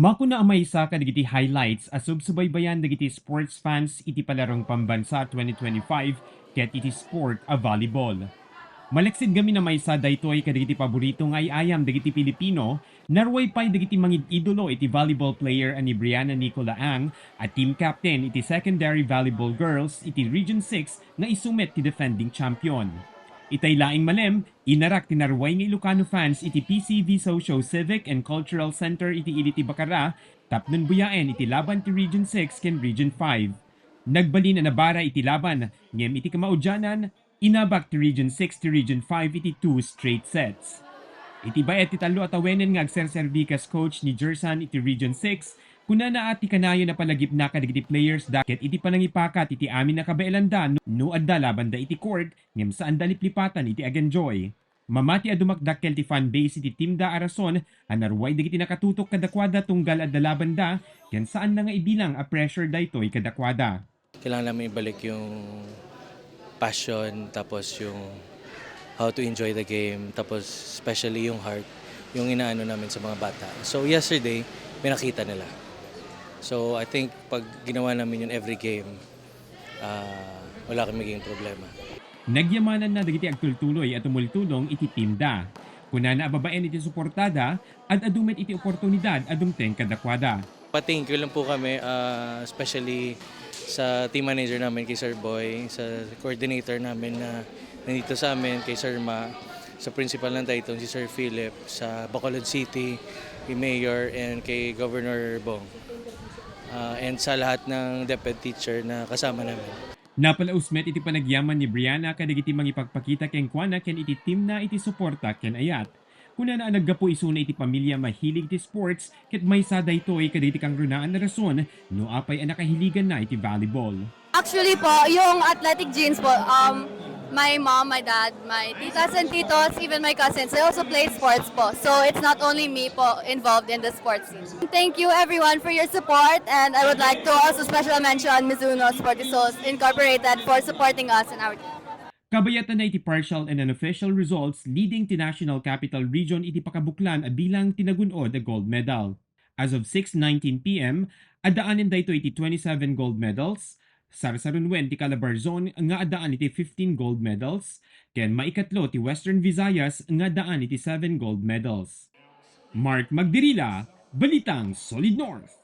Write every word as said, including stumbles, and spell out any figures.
Makuna a maysa kadagiti highlights a subsubaybayan dagiti sports fans iti Palarong Pambansa twenty twenty-five ket iti sport a volleyball. Malaksid ngamin a maysa daytoy kadagiti paborito nga ay-ayam dagiti Pilipino, naruay pay dagiti mangid-idolo iti volleyball player a ni Brianna Nicola Ang a team captain iti secondary volleyball girls iti Region six nga isu met ti defending champion. Itay laeng malem, inarak ti naruay nga Ilocano fans iti P C V Socio Civic and Cultural Center iti ili ti Bacara tapno buyaen iti laban ti Region six ken Region five. Nagbalin a nabara iti laban, ngem iti kamaudianan, inabak ti Region six ti Region five iti two straight sets. Iti baet ti tallo a tawenen nga agserserbi kas coach ni Gerson iti Region six, kunana a ti kanayon a palagipna kadagiti players da ket iti panangipakat iti amin a kabaelanda no, no adda labanda iti court ngem saanda liplipatan iti agenjoy. Mamati a dumakdakkel ti fan base iti team da a rason a naruay dagiti nakatutok kadakuada tunggal adda labanda ken saanna nga ibilang a pressure daytoy kadakuada. Kailangan namin ibalik yung passion, tapos yung how to enjoy the game, tapos especially yung heart, yung inaano namin sa mga bata. So yesterday, may nakita nila. So I think pag ginawa namin yun every game, ah, wala kami magiging problema. Nagyamananna dagiti agtultuloy a tumultulong iti team da. Kunana a babaen iti suportada, ad-adu met iti oportunidad a dumteng kadakuada. Pa-thank you lang po kami, ah, especially sa team manager namin, kay Sir Boy, sa coordinator namin na nandito sa amin, kay Sir Ma, sa principal ng Taytong, si Sir Philip, sa Bacolod City, kay Mayor, and kay Governor Bong. Ah, and sa lahat ng DepEd teacher na kasama namin. Napalaus met iti panagyaman ni Brianna kadagiti mangipagpakita kenkuana ken iti teamna iti suporta ken ayat. Kunana a naggapu isuna iti pamilia mahilig ti sports ket maysa daytoy kadagiti kangrunaan a rason no apay a nakahiliganna iti volleyball. Actually po, yung athletic genes po, um, my mom, my dad, my titas and titos, even my cousins, they also play sports po. So it's not only me po involved in the sports scene. Thank you everyone for your support, and I would like to also special mention Mizuno Sportisos Incorporated for supporting us in our team. Kabayatanna iti partial and unofficial results leading ti National Capital Region iti pakabuklan a bilang ti nagun-od a gold medal. As of six nineteen P M, addaanen daytoy iti twenty-seven gold medals, sarsarunuen ti Calabar Zone nga addaan iti fifteen gold medals, ken maikatlo ti Western Visayas nga addaan iti seven gold medals. Mark Magdirila, Balitang Solid North.